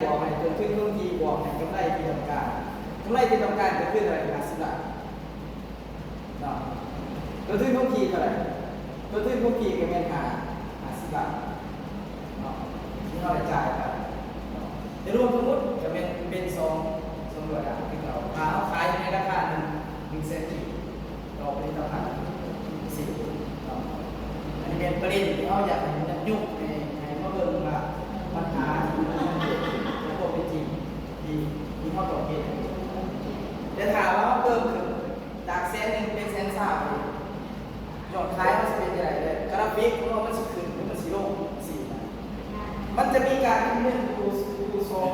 ບວກໃຫ້ຕົ້ນທຶນຄົງທີ່ ບວກໃຫ້ກຳໄລທີ່ຕ້ອງການ. ກຳໄລທີ່ຕ້ອງການກໍຄືເທົ່າໃດ? ຫ້າສິບລ້ານເນາະ. ຕົ້ນທຶນຄົງທີ່ເທົ່າໃດ? ຕົ້ນທຶນຄົງທີ່ກໍແມ່ນຫ້າ ຫ້າສິບລ້ານເນາະ ທີ່ເຮົາໄດ້ຈ່າຍໄປເນາະ. ແຕ່ລວມທັງໝົດກໍແມ່ນເປັນສອງ ສອງຮ້ອຍລ້ານຄືເກົ່າ ຖ້າເຮົາຂາຍໃນລາຄາໜຶ່ງ ໜຶ່ງແສນກີບ ຕໍ່ຜະລິດຕະພັນ ເນາະ. ອັນນີ້ແມ່ນປະເດັນທີ່ເຮົາຢາກໃຫ້ ຍ- ຍົກໃຫ້ ໃຫ້ມາເບິ່ງວ່າບັນຫາທີ່ມັນເກີດຂຶ້ນໃນຄວາມເປັນຈິງທີ່ ທີ່ເຮົາຕ້ອງເຮັດ. ແຕ່ຖ້າວ່າເຮົາເພີ່ມຂຶ້ນຈາກແສນໜຶ່ງເປັນແສນຊາວນີ້ ຍອດຂາຍເຮົາຊິເປັນຈັ່ງໃດ? ແລະ ກຣາຟິກຂອງເຮົາມັນຊິຂຶ້ນ ຫຼື ມັນຊິລົງ ຈັ່ງຊີ້ນະ. ມັນຈະມີການຄຳນຶງຢູ່ ຢູ່ສອງ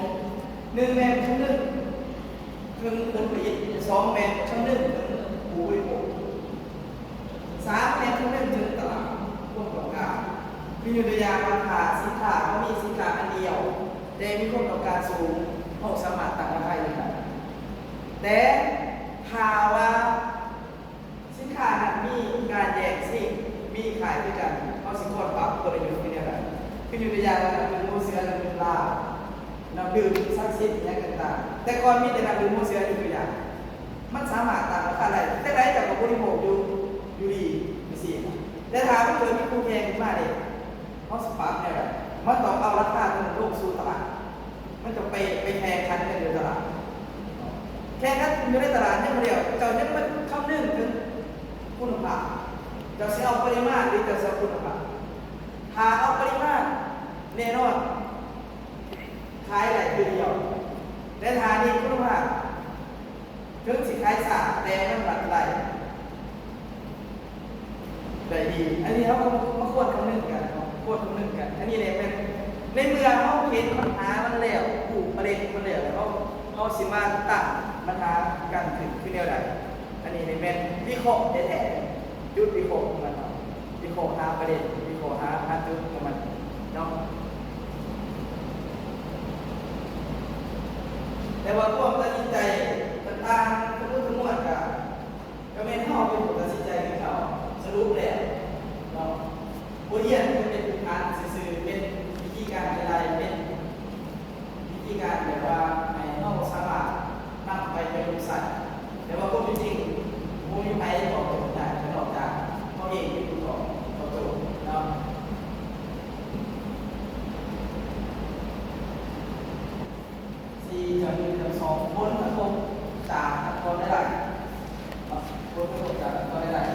ໜຶ່ງແມ່ນຄຳນຶງ ເຖິງຜົນຜະລິດ, ສອງແມ່ນຄຳນຶງເຖິງຜູ້ບໍລິໂພກ, ສາມແມ່ນຄຳນຶງເຖິງຕະຫຼາດ, ຄວາມຕ້ອງການ. ຄືຍົກຕົວຢ່າງວ່າ ຖ້າສິນຄ້າເຮົາມີສິນຄ້າອັນດຽວ ແຕ່ມີຄວາມຕ້ອງການສູງ, ເຮົາສາມາດຕັ້ງລາຄາເອງໄດ້. ແຕ່ຖ້າວ່າ ສິນຄ້ານັ້ນມີການແຍ່ງຊິງ ມີຂາຍຄືກັນ, ເຮົາຊິຄວນປັບກົນລະຍຸດຄືແນວໃດ? ຄືຍົກຕົວຢ່າງວ່າ ນ້ຳດື່ມຫົວເສືອ, ນ້ຳດື່ມລາວ, ນ້ຳດື່ມສັກສິດ ອີ່ຫຍັງຕ່າງໆ. ແຕ່ກ່ອນມີແຕ່ນ້ຳດື່ມຫົວເສືອ ຍົກຕົວຢ່າງ, ມັນສາມາດຕັ້ງລາຄາໄດ້, ຈັ່ງໃດເຈົ້າກໍບໍລິໂພກຢູ່ ຢູ່ດີ ຈັ່ງຊີ້ນະ. ແຕ່ຖ້າມັນເກີດມີຄູ່ແຂ່ງຂຶ້ນມາເດ? ເຮົາຊິປັບແນວໃດ? ມັນຕ້ອງເອົາລາຄາຕົວນັ້ນລົງສູ່ຕະຫຼາດ, ມັນຕ້ອງໄປ ໄປແຂ່ງຂັນກັນຢູ່ຕະຫຼາດ. ແຂ່ງກັນຢູ່ໃນຕະຫຼາດຢ່າງດຽວ, ເຈົ້າຍັງບໍ່ຄຳນຶງເຖິງຄຸນນະພາບ, ເຈົ້າຊິເອົາປະລິມານ ຫຼື ເຈົ້າຊິເອົາຄຸນນະພາບ? ຖ້າເອົາປະລິມານ ແນ່ນອນ ຂາຍໄດ້ຄືດຽວ, ແຕ່ຖ້າເນັ້ນຄຸນນະພາບ ເຖິງຊິຂາຍຊ້າ ແຕ່ມັນບັດໄດ້ ໄດ້ດີ. ອັນນີ້ເຮົາກໍມາຄວນຄຳນຶງກັນເນາະ, ຄວນຄຳນຶງກັນ. ອັນນີ້ແຫຼະແມ່ນ ໃນເມື່ອເຮົາເຫັນບັນຫາມັນແລ້ວ, ຮູ້ປະເດັນມັນແລ້ວ, ເຮົາ ເຮົາຊິມາຕັ້ງບັນຫາກັນຂຶ້ນຄືແນວໃດ? ອັນນີ້ແມ່ນວິເຄາະແທ້ໆ, ຈຸດວິເຄາະຂອງມັນເນາະ. ວິເຄາະຫາປະເດັນ, ວິເຄາະຫາ ຫາຈຸດຂອງມັນເນາະ. ແຕ່ວ່າຄວາມຕັດສິນໃຈຕ່າງໆ ທັງໝົດທັງມວນກະ ກະແມ່ນເຮົາເປັນຜູ້ຕັດສິນໃຈຄືເກົ່າ. ສະຫຼຸບແລ້ວເນາະ, ບົດຮຽນກໍເປັນພື້ນຖານຊື່ໆ, ເປັນວິທີການເວລາ, ເປັນ ວິທີການແບບວ່າໃຫ້ເຮົາສາມາດນຳໄປປະຍຸກໃຊ້, ແຕ່ວ່າຄວາມເປັນຈິງບໍ່ມີໃຜຕອບໂຈດໄດ້ນອກຈາກເຮົາເອງເປັນຜູ້ຕອບ ຕອບໂຈດເນາະ. ສີ່ ຈຳນວນ ຈຳສອງ ຜົນກະທົບຈາກອາກອນລາຍໄດ້. ຜົນກະທົບຈາກອາກອນລາຍ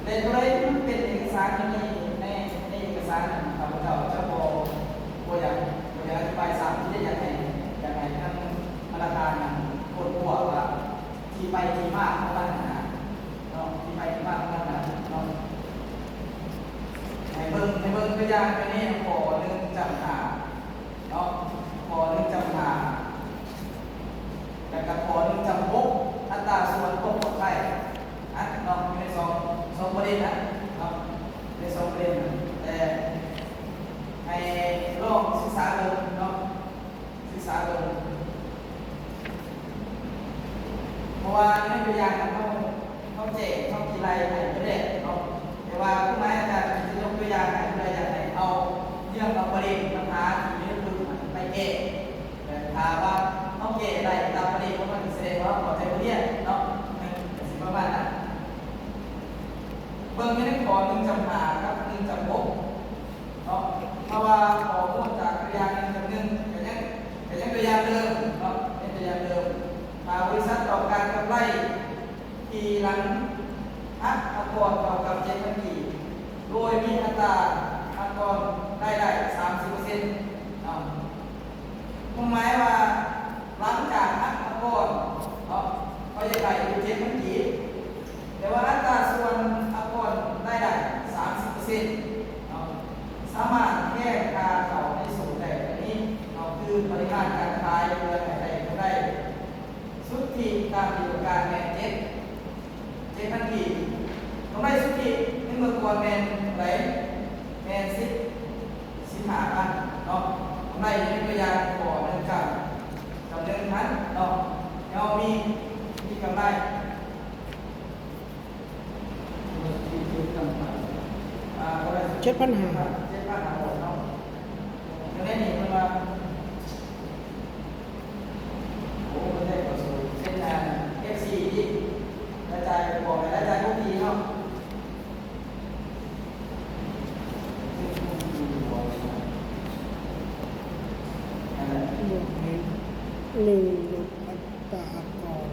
ໄດ້ ແລະ ໂຕໃດທີ່ມັນເປັນເອກະສານຢູ່ໃນ ໃນເອກະສານນັ້ນ ຂ້າພະເຈົ້າຈະບໍ່ ບໍ່ຢາກ ບໍ່ຢາກອະທິບາຍຊ້ຳ, ມີແຕ່ຢາກໃຫ້ ຢາກໃຫ້ທາງທະນາຄານນັ້ນຄົ້ນຄວ້າວ່າທີ່ໄປທີ່ມາຂອງມັນຫັ້ນນະເນາະ, ທີ່ໄປທີ່ມາຂອງມັນນະເນາະ. ໃຫ້ເບິ່ງ ໃຫ້ເບິ່ງຕົວຢ່າງຢູ່ໃນຂໍ້ໜຶ່ງຈຳຫ້າ ເນາະ, ຂໍ້ໜຶ່ງຈຳຫ້າ ແລ້ວກໍຂໍ້ໜຶ່ງຈຳຫົກ ອັດຕາສ່ວນຜົນກຳໄລນະເນາະ, ຢູ່ໃນສອງ ສອງປະເດັນນະເນາະ, ໃນສອງປະເດັນນະ. ແຕ່ໃຫ້ລອງສຶກສາເບິ່ງເນາະ, ສຶກສາເບິ່ງ ເພາະວ່າໃນຕົວຢ່າງເຮົາ ເຮົາແຈກ ເຮົາຊິໄລ່ໃຫ້ບໍ່ໄດ້ເນາະ, ແຕ່ວ່າຄວາມໝາຍອາຈານຈະຍົກຕົວຢ່າງໃຫ້ ເພື່ອຢາກໃຫ້ເຮົາເລື່ອງເອົາປະເດັນບັນຫາທີ່ຢູ່ໃນປຶ້ມຫັ້ນໄປແກ້. ແຕ່ຖ້າວ່າເຮົາແກ້ໄດ້ຕາມປະເດັນຂອງມັນ ສະແດງວ່າເຮົາເຂົ້າໃຈບົດຮຽນເນາະ, ກໍຊິປະມານນັ້ນ. ເບິ່ງຢູ່ໃນຂໍ້ໜຶ່ງຈຳຫ້າກັບໜຶ່ງຈຳຫົກເນາະ, ເພາະວ່າຂໍ້ມູນຈາກຕົວຢ່າງໜຶ່ງຈຳໜຶ່ງກໍຍັງ ກໍຍັງຕົວຢ່າງເດີມເນາະ, ຍັງຕົວຢ່າງເດີມ. ຖ້າບໍລິສັດຕ້ອງການກຳໄລ ທີ່ຫຼັງຫັກອາກອນເທົ່າກັບເຈັດພັນກີບ ໂດຍມີອັດຕາອາກອນລາຍໄດ້ສາມສິບເປີເຊັນເນາະ, ຄວາມໝາຍວ່າຫຼັງຈາກຫັກອາກອນເນາະ ເຂົາຢາກໄດ້ຢູ່ເຈັດພັນກີບ, ແຕ່ວ່າອັດຕາສ່ວນອາກອນລາຍໄດ້ສາມສິບເປີເຊັນເນາະ ສາມາດແທນຄ່າເຂົ້າໃນສູດໄດ້ ອັນນີ້ເນາະ ຄືປະລິມານການຂາຍເພື່ອໃຫ້ໄດ້ກຳໄລ ສຸດທິຕາມທີ່ຕ້ອງການແມ່ນເຈັດ ເຈັດພັນກີບ. ກຳໄລສຸດທິໃນເມື່ອກ່ອນແມ່ນເທົ່າໃດ? ແມ່ນສິບ ສິບຫ້າພັນເນາະ. ກຳໄລຢູ່ໃນຕົວຢ່າງຂໍ້ໜຶ່ງຈຳ ຈຳໜຶ່ງພັນເນາະ. ເຮົາມີ ມີກຳໄລ ອ່າ ກຳໄລ ເຈັດພັນຫ້າ ເຈັດພັນຫ້າຮ້ອຍເນາະ. ຢູ່ໃນນີ້ເພິ່ນວ່າ ໜຶ່ງ ລົດອັດຕາອາກອນ.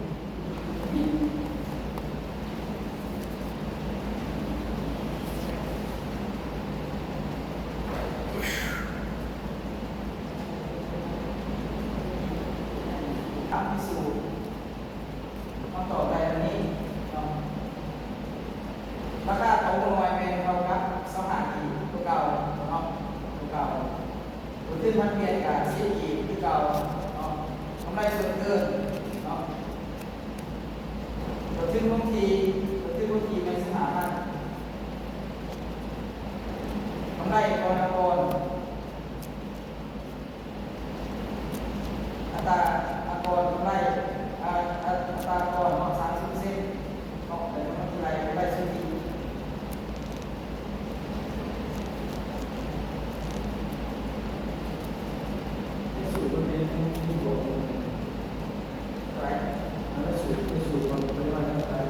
ຄຳພິສູດ ຄຳຕອບໄດ້ອັນນີ້ເນາະ. ລາຄາຕໍ່ຫົວໜ່ວຍແມ່ນເທົ່າກັບຊາວຫ້າກີບຄືເກົ່າເນາະ ຄືເກົ່າ. ຕົ້ນທຶນຜັນປ່ຽນກໍສິບກີບຄືເກົ່າເນາະ. ກຳໄລສ່ວນເກີນເນາະ ຕົ້ນທຶນຄົງທີ່ ຕົ້ນທຶນຄົງທີ່ແມ່ນສິບຫ້າພັນ. ກຳໄລຕໍ່ອາກອນ ອັດຕາອາກອນກຳໄລ ອາ ອັດຕາອາກອນເນາະ ສາມສິບເປີເຊັນເນາະ ແລ້ວກໍມາທີ່ໄລ່ ໄລ່ສຸດທີ່ ໃນສູດມັນເປັນບວກເທົ່າໃດ? ໃນສູດ ໃນສູດຂອງປະລິມານການຂາຍ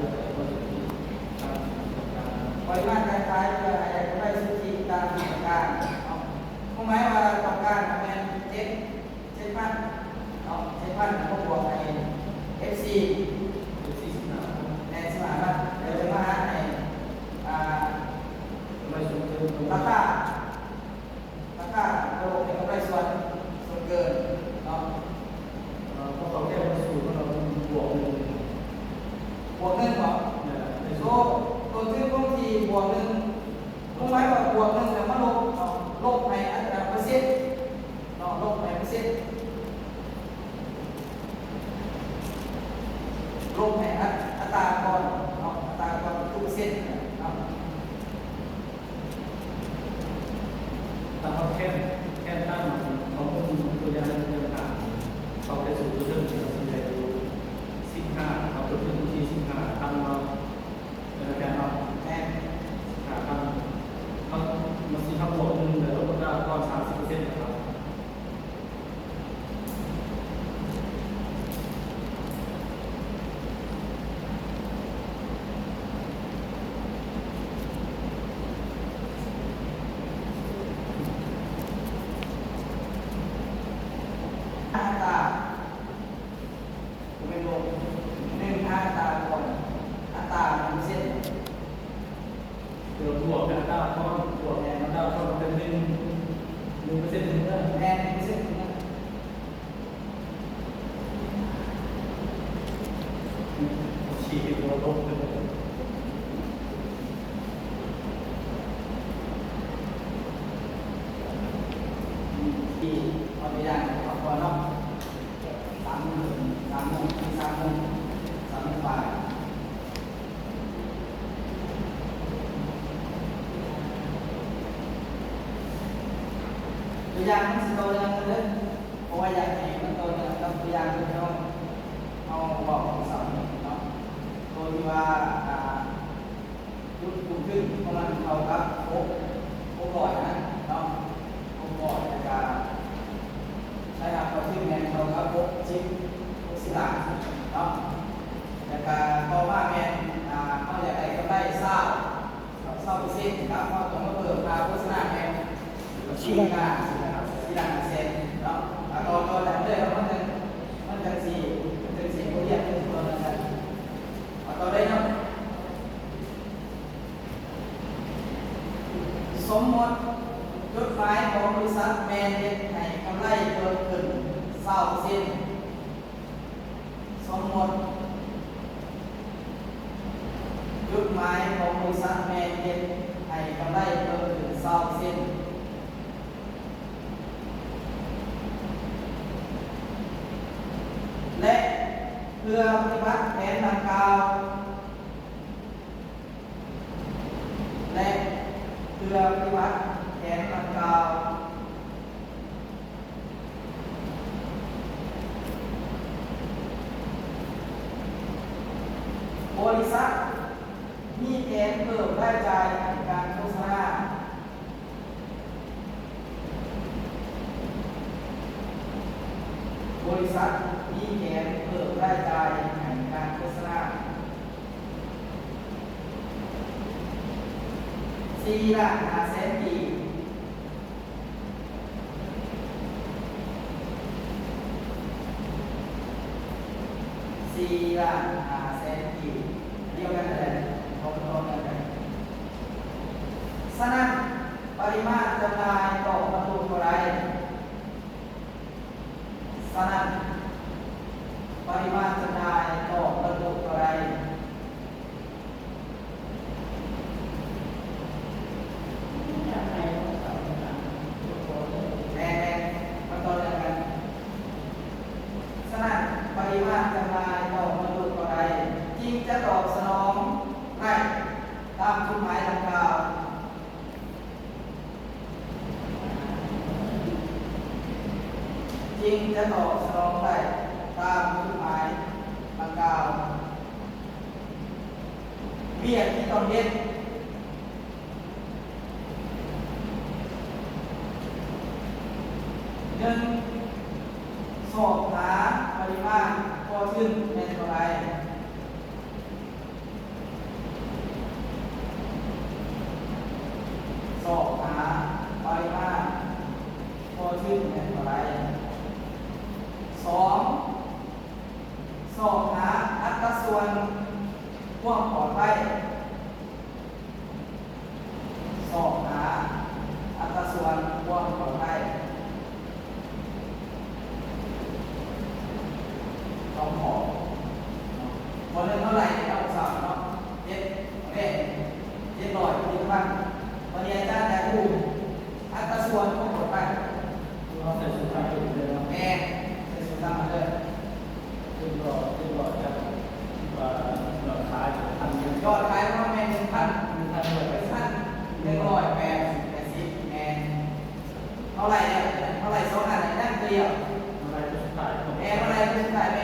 ປະລິມານການຂາຍ ເພື່ອໃຫ້ໄດ້ກຳໄລສຸດທີ່ຕາມທີ່ຕ້ອງການເນາະ. ຄວາມໝາຍວ່າຕ້ອງການແມ່ນເຈັດ ເຈັດພັນເນາະ ເຈັດພັນ ແລ້ວກໍບວກໃຫ້ເອັຟຊີ ເອັຟຊີສິບຫ້າ ແມ່ນສິບຫ້າພັນ ແລ້ວຈະມາຫາໃຫ້ ອ່າ ກຳໄລສ່ວນເກີນ ລາຄາ ລາຄາຕົກລົງໃນກຳໄລສ່ວນ ສ່ວນເກີນເນາະ. ເອີ ເພາະເຂົາແກ້ໃນສູດຂອງເຮົາບວກໜຶ່ງ ບວກໜຶ່ງເນາະ. ໂຕ ໂຕຖືກຄົງທີ່ບວກໜຶ່ງ ຄວາມໝາຍວ່າບວກໜຶ່ງແລ້ວມາລົບເນາະ ລົບໃຫ້ອັດຕາເປີເຊັນເນາະ ລົບໃຫ້ເປີເຊັນ ລົບໃຫ້ອັດ ອັດຕາອາກອນເນາະ ອັດຕາອາກອນຄືເປີເຊັນເນາະ. ຖ້າເຮົາແທນ ແທນຕາມຂໍ້ມູນຕົວຢ່າງເລື່ອງຕ່າງ ເຮົາໄປສູດຕົວເທິງ ເຮົາຊິໄດ້ຢູ່ສິບຫ້າ ເຮົາຕົວເທິງຢູ່ທີ່ສິບຫ້າພັນເນາະ. ເອີ ແມ່ນເນາະ ແມ່ນ ສິບຫ້າພັນ ເຮົາ ມັນຊິ ເຮົາບວກໜຶ່ງ ແລ້ວລົບອັດຕາອາກອນສາມສິບເປີເຊັນເນາະ. ອັດຕາ ບໍ່ແມ່ນລົບ ໜຶ່ງ ອັດຕາກ່ອນ ອັດຕາໜຶ່ງເປີເຊັນ ເພື່ອບວກອັດຕາກ່ອນ ບວກອັດຕາກ່ອນເປັນໜຶ່ງ ໜຶ່ງເປີເຊັນເດີ ແມ່ນ ໜຶ່ງເປີເຊັນເດີ. ທີ່ເອົາຕົວຢ່າງກ່ອນເນາະ ສາມໂມງ ສາມໂມງ ສາມໂມງ ສາມໂມງປາຍ. ຕົວຢ່າງມັນຊິຕໍ່ເນື່ອງກັນເດີ ເພາະວ່າຢາກໃຫ້ມັນຕໍ່ເນື່ອງກັບຕົວຢ່າງທີ່ເຮົາ ເຮົາເວົ້າເມື່ອເຊົ້ານີ້ເນາະ ໂຕທີ່ວ່າ ອ່າ ຈຸດຄຸ້ມທຶນຂອງມັນເທົ່າກັບຫົກ ຫົກຮ້ອຍຫັ້ນນະເນາະ ຫົກຮ້ອຍ ແລ້ວກະລາຍຮັບຕໍ່ທຶນແມ່ນເທົ່າກັບຫົກສິບ ຫົກສິບລ້ານເນາະ. ແລ້ວກະຕໍ່ມາແມ່ນ ອ່າ ເຮົາຢາກໄດ້ກຳໄລຊາວ ຊາວເປີເຊັນ ແລ້ວເຮົາຕ້ອງມາເພີ່ມຄ່າໂຄສະນາແມ່ນສີ່ລ້ານ ສີ່ລ້ານຫ້າແສນເນາະ. ອ່າ ຕໍ່ ຕໍ່ຈາກເລີຍເນາະ ມັນຈັ່ງ ມັນຈັ່ງຊິ ມັນຈັ່ງຊິບໍ່ຮຽນເຖິງຕົວນັ້ນ ເອົາຕໍ່ເລີຍເນາະ. ສົມມຸດ ຈຸດໝາຍຂອງບໍລິສັດແມ່ນເຮັດໃຫ້ກຳໄລເພີ່ມຂຶ້ນຊາວເປີເຊັນ. ສົມມຸດ ຈຸດໝາຍຂອງບໍລິສັດແມ່ນເຮັດໃຫ້ກຳໄລເພີ່ມຂຶ້ນຊາວເປີເຊັນ ແລະ ເພື່ອປະຕິບັດແຜນດັ່ງກ່າວ ແລະ ເພື່ອປະຕິບັດແຜນດັ່ງກ່າວ ບໍລິສັດມີແຜນເພີ່ມລາຍຈ່າຍໃຫ້ການໂຄສະນາ. ບໍລິສັດມີແຜນເພີ່ມລາຍຈ່າຍໃຫ້ການໂຄສະນາ ສີ່ລ້ານຫ້າແສນກີບ. ສີ່ລ້ານຫ້າແສນກີບ ດຽວກັນນັ້ນແຫຼະ ເຂົາກໍຕ້ອງເງິນກັນ. ສະນັ້ນ ປະລິມານຈຳໜ່າຍຕໍ່ບັນທຸເທົ່າໃດ? ສະນັ້ນ ປະລິມານຈຳໜ່າຍຕໍ່ບັນທຸເທົ່າໃດ? ແມ່ນໆ ມັນຕໍ່ເນື່ອງກັນ. ສະນັ້ນ ປະລິມານຈຳໜ່າຍຕໍ່ບັນທຸເທົ່າໃດ ຈຶ່ງຈະຕອບສະໜອງໄດ້ຕາມຈຸດໝາຍດັ່ງກ່າວ? ຈຶ່ງຈະຕອບສະໜອງໄດ້ຕາມຈຸດໝາຍດັ່ງກ່າວ. ວຽກທີ່ຕ້ອງເຮັດ ໜຶ່ງ ຊອກຫາປະລິມານຕໍ່ທຶນແມ່ນເທົ່າໃດ? ຊອກຫາປະລິມານຕໍ່ທຶນແມ່ນເທົ່າໃດ? ສອງ ຊອກຫາອັດຕາສ່ວນຄວາມປອດໄພ. ຊອກຫາອັດຕາສ່ວນຄວາມປອດໄພ ສອງຂໍ້. ຂໍ້ໜຶ່ງເຮົາໄລ່ໄປເນາະ ເຊົ້າເນາະ ເຈັດ ແລກ ເຈັດຮ້ອຍ ເຈັດພັນ. ວັນນີ້ອາຈານຈະຮູ້ອັດຕາສ່ວນຄວາມປອດໄພ ຄືເຮົາໃສ່ສູດຕາມເດີມເລີຍເນາະ. ແມ່ນ ໃສ່ສູດຕາມເດີມ. ຂຶ້ນກໍ ຂຶ້ນກໍຈະ ວ່າຍອດຂາຍເປັນພັນ ຍອດຂາຍປະມານແມ່ນໜຶ່ງພັນ ໜຶ່ງພັນໜຶ່ງຮ້ອຍແປດສິບ ແປດສິບ ແມ່ນ. ເທົ່າໃດແລ້ວ? ເທົ່າໃດ? ສອງອັນນີ້ຍັງຕົວດຽວ. ເທົ່າໃດຕົວສຸດທ້າຍ? ແມ່ນ ເທົ່າໃດຕົວສຸດທ້າຍ? ແມ່